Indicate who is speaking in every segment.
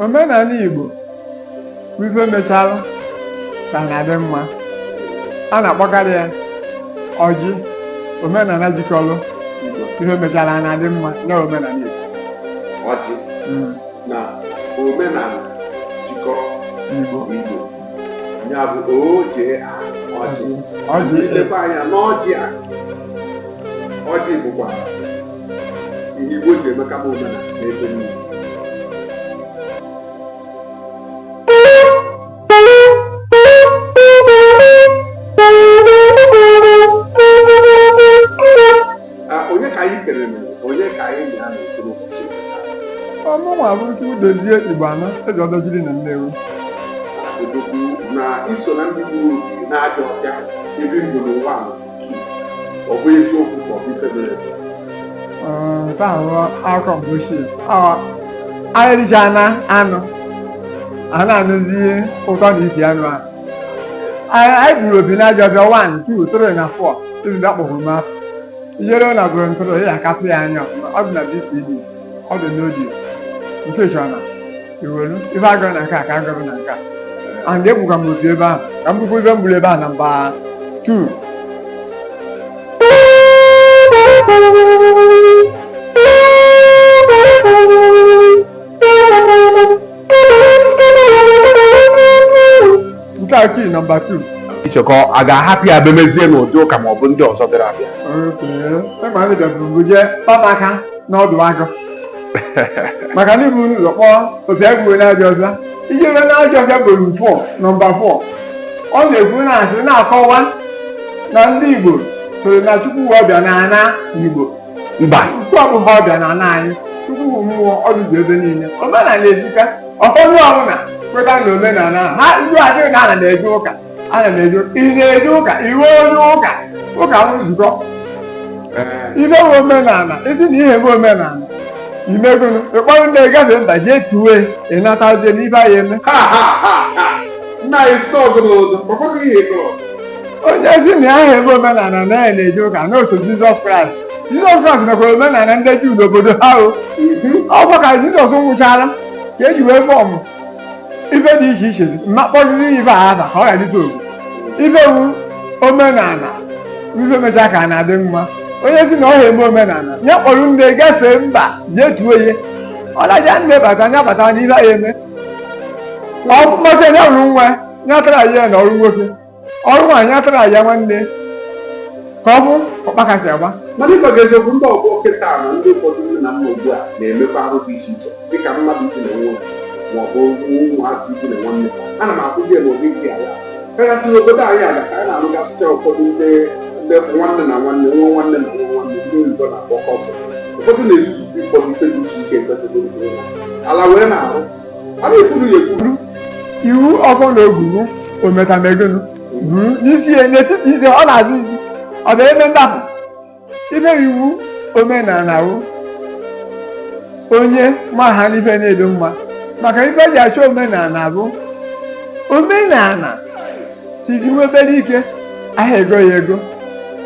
Speaker 1: Omenala Igbo bụ ife mechalụ ka na-adị mma. A na-akpọkarị ya ọjị, omenala jikọrọ
Speaker 2: Igbo.
Speaker 1: Ife mechara na-adị mma na omenala Igbo.
Speaker 2: Ọjị na omenala jikọrọ
Speaker 1: Igbo.
Speaker 2: Igbo, ya bụ OJA, ọjị.
Speaker 1: Ọjị.
Speaker 2: Ilekwa anya n'ọjị a, ọjị bụkwa ihe Igbo ji emekaba omenala n'ebe niile. Onye ka anyị kelere? Onye ka anyị na-ekwu n'ụbọchị nke taa?
Speaker 1: Ọ mụnwa bụ Chukwudozie Igboanọ, eze ọdọjiri na Nnewi.
Speaker 2: Odogwu, na iso na ndị gburu opi na-ajọ ọfịa ebi ndụ n'ụwa a. Ọ bụ eziokwu ka ọ bụ ife mere eme?
Speaker 1: Nke ahụ akụkọ mgbe ochie. Anyị richana anụ, a na-anụzi ụtọ na isi anụ ahụ. Anyị gburu opi n'ajọ ọfịa 1, 2, 3 na 4. Ebido akpọkwuru m afọ ijere na bụrụ ntụrụ ya akapụ ya anya ọfụma. Ọ dị na VCD, ọ dị n'audio nke chọrọ iwelu ife agụrụ na nke a ka agụrụ na nke a. And egbukwa m opi ebe ahụ ka m bụkwa ife m gburu ebe ahụ na mba 2. Nke a key nọmba 2.
Speaker 2: Ichekọ a ga-ahapụ ya bemezie n'ụdị ụka ma ọ bụ ndị ọzọ bịara abịa?
Speaker 1: Okay. Ịma ndị bịaburu mbụ jee kpamaka n'ọdụ agụ maka na ibu ụzọ kpọọ opi egbuo n'ajọ ọfịa ijebe n'ajọ ọfịa volume 4 nọmba 4. Ọ na-ekwu, na-asị, na-akọwa na ndị Igbo sịrị na Chukwu wụ ọbịa na ana Igbo.
Speaker 2: Mba.
Speaker 1: Chukwu abụghị ọbịa na ana anyị. Chukwu bụ mmụọ, ọ dịzi ebe niile. Omenala ezika ọfọdụ ọbụla kweta na omenala ahụ. Ha ndị adịghị na ana na-eje ụka, ana na-eje. Ị na-eje ụka, iwe onye ụka, ụka bụ nzukọ. Ibe bụ omenala isi na ihe bụ omenala imegonu ịkpọrọ ndị gafe mba jee tuwe ịnatazie n'ife anyị eme.
Speaker 2: Ha ha ha ha, nna anyị, si n'ọgụ n'ụzọ kpọkwa ihe gụrụ.
Speaker 1: Onye si na ya eme omenala na ya na-eje ụka na oso Jizọs Kraịst. Jizọs Kraịst mekwara omenala ndị Juu n'obodo ha. O ọkwa ka Jizọs nwụchara ka eji wee form ife dị iche iche mma kpọziri ife a afa ka ọ ghara ịdị ogwu. Ife wu omenala, ife mechaa ka a na-adị mma. Onye si na ọ ha eme omenala ya kpọrọ ndị gafee mba jee tuo ihe ọlaja nne bata ya bata n'ife a ya eme. Ọ mmasị ya wuru nwa ya tara ya na ọrụ nwoke, ọrụ nwaanyị ya tara ya nwanne ka ọ bụ ọkpakasị agba.
Speaker 2: Mana ịgwa gị eziokwu, ndị ọgbọ kịta na ndị ụfọdụ nne na nna ugbu a na-emekwa arụ dị iche iche, dịka mmadụ ikwu na nwa ma ọ bụ ụmụazị ikwu na nwanne. Ana m akụzi ya n'ụdị nke ala kachasị n'obodo anyị a gasị. Anyị na-alụgasịcha ụfọdụ ndị ndị nwanne na nwanne, nwa nwanne na nwa nwanne, ndị oyibo na-akpọ cousin. Ụfọdụ na-ezuzu ụfọdụ ife dị iche iche kwesịrị ịdị ala wee na-arụ a na-ekwuru ya ekwuru.
Speaker 1: Iwu ọfọ na ogugu ometamegonu buru n'isi ya n'etiti isi ọ na-azụ isi ọ bụ eme ndapụ. Ife iwu omenala wụ onye ma ha n'ife na-edo mma maka ife eji achọ omenala bụ omenala si gị nwebere ike ahịa ego ya ego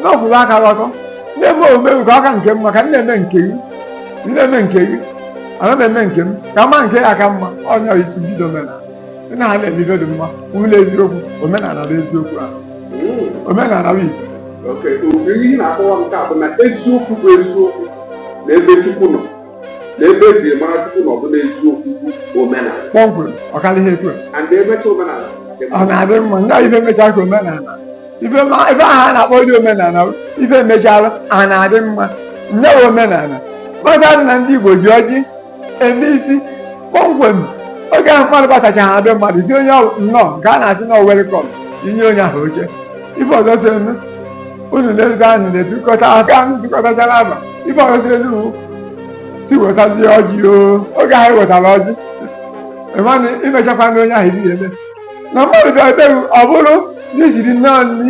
Speaker 1: n'ọkwụrụ aka ọtọ na-eme omume nke ọka nke m maka m na-eme nke gị, ị na-eme nke gị, ana m eme nke m ka mma, nke ya ka mma. Onye isi bido omenala na ha na-eme ife dị mma wụlụ eziokwu. Omenala bụ eziokwu ahụ, omenala bụ Igbo.
Speaker 2: Ok, ihe ị na-akọwa nke a bụ na eziokwu bụ eziokwu na ebe Chukwu nọ na ebe eji mara Chukwu nọ bụ n'eziokwu bụ omenala.
Speaker 1: Kpọmkwem, ọkara ihe etu a.
Speaker 2: And emecha omenala adị mma.
Speaker 1: Ọ na-adị mma ndị ife mechaa ka omenala ife ife ahụ a na-akpọ dị omenala, ife mechara a na-adị mma nye omenala maka na ndị Igbo ji ọjị eme isi kpọmkwem. Oge ahụ mmadụ batacha ha be mmadụ si onye nnọọ, nke a na-asị na welcome, inye onye ahụ oche. Ife ọzọ so enu unu na-ebe ahụ na-etukọta aka tụkọtachara aba. Ife ọzọ so enu si wetazie ọjị o. Oge ahụ wetara ọjị ịmanụ imechakwa na onye ahụ ibi eme na mmadụ bịa ebe ọ bụrụ na isiri nnọọ nri,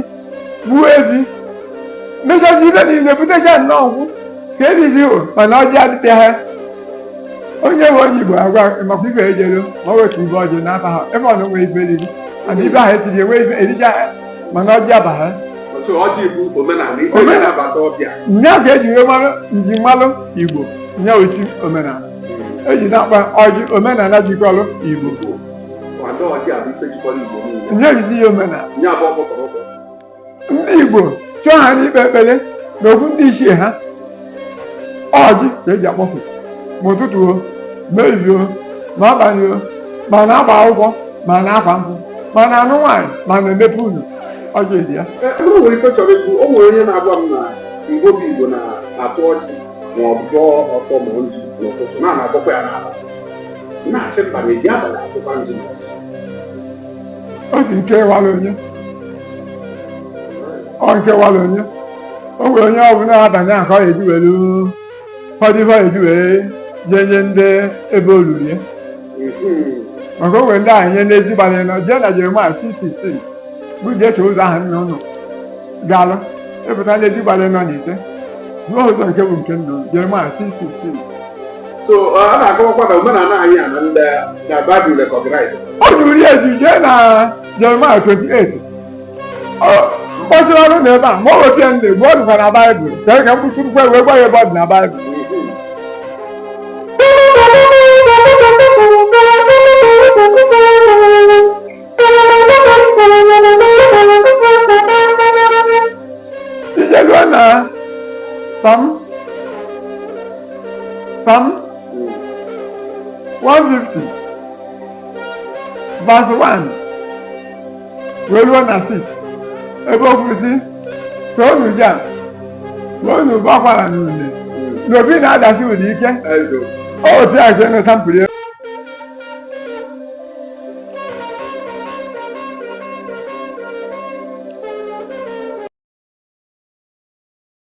Speaker 1: gbuo efi, mechazi ibe niile, butecha nnọọ nkwụ ka erizi o, mana ọjị adịteghị. Onye nwe onye Igbo agwa makwa ife ejelu ma o wetu ibe ọjị n'afa ha ebe ọ na onwe ife eriri mana ibe ahụ etiri enwe ife ericha ha, mana ọjị abaghị.
Speaker 2: So ọjị bụ omenala ikpe na-anabata ọbịa.
Speaker 1: Nya ka eji wee marụ njimalụ Igbo, nya osi omenala. Eji na-akpa ọjị omenala jikọrọ Igbo.
Speaker 2: Kwado ọjị a bụ ife jikọrọ Igbo niile.
Speaker 1: Nye ya omenala.
Speaker 2: Nye bụ ọkpọkọrọkọ.
Speaker 1: Ndị Igbo chọọ ha n'ikpe ekpere na okwu ndị ichie ha, ọjị ka eji akpọpụ ma ụtụtụ o, ma ehihie o, ma abalị o, ma na-agba akwụkwọ, ma na-akwa nkwụ, ma na-anụ nwaanyị, ma na-emepe ụlọ, ọjị dị ya.
Speaker 2: Ee, o nwere ife chọrọ ịjụ. O nwere onye na-agwa m na Igbo bụ Igbo na-atụ ọjị ma ọ bụ gọọ ọfọ ma nzu n'ụtụtụ, na na-agọkwa ya n'abalị. Na-asị mba, na-eji abalị atụkwa nzu na ọjị.
Speaker 1: O si nke wara onye ọ nke wara onye. O nwere onye ọbụla abalị ahụ ka ọ ga-eji were ụfọdụ ife ọ ga-eji wee jee nye ndị ebe o ruru ya, maka o nwere ndị ahụ nye n'ezi gbara nọ jee na Jeremaya 6:16 bụ jee chọọ ụzọ ahụ nna ụnụ gaalụ ịpụta n'ezi gbara nọ na ise ruo ụzọ nke bụ nke nna ụnụ. Jeremaya 6:16.
Speaker 2: So a na-akọwakwa na omenala anyị a na ndị na Bible recognize.
Speaker 1: O juru ya eju. Jee na Jeremaya 28. Mkpọsịrị ọrụ na ebe a ma ọ wepịa ndị mgbe ọ dịkwa na Baịbụl. Chere ka mkpụtụrụkwa wee gwa ya ebe ọ dị na Baịbụl. Ije ruo na Psalm 150 verse 1 wee ruo na 6, ebe o kwuru sị, "Toonu Ja, wee unu ụbọ akwara na une na obi na-adasi ụda ike."
Speaker 2: Ezo.
Speaker 1: O otu a nke na sampụrụ.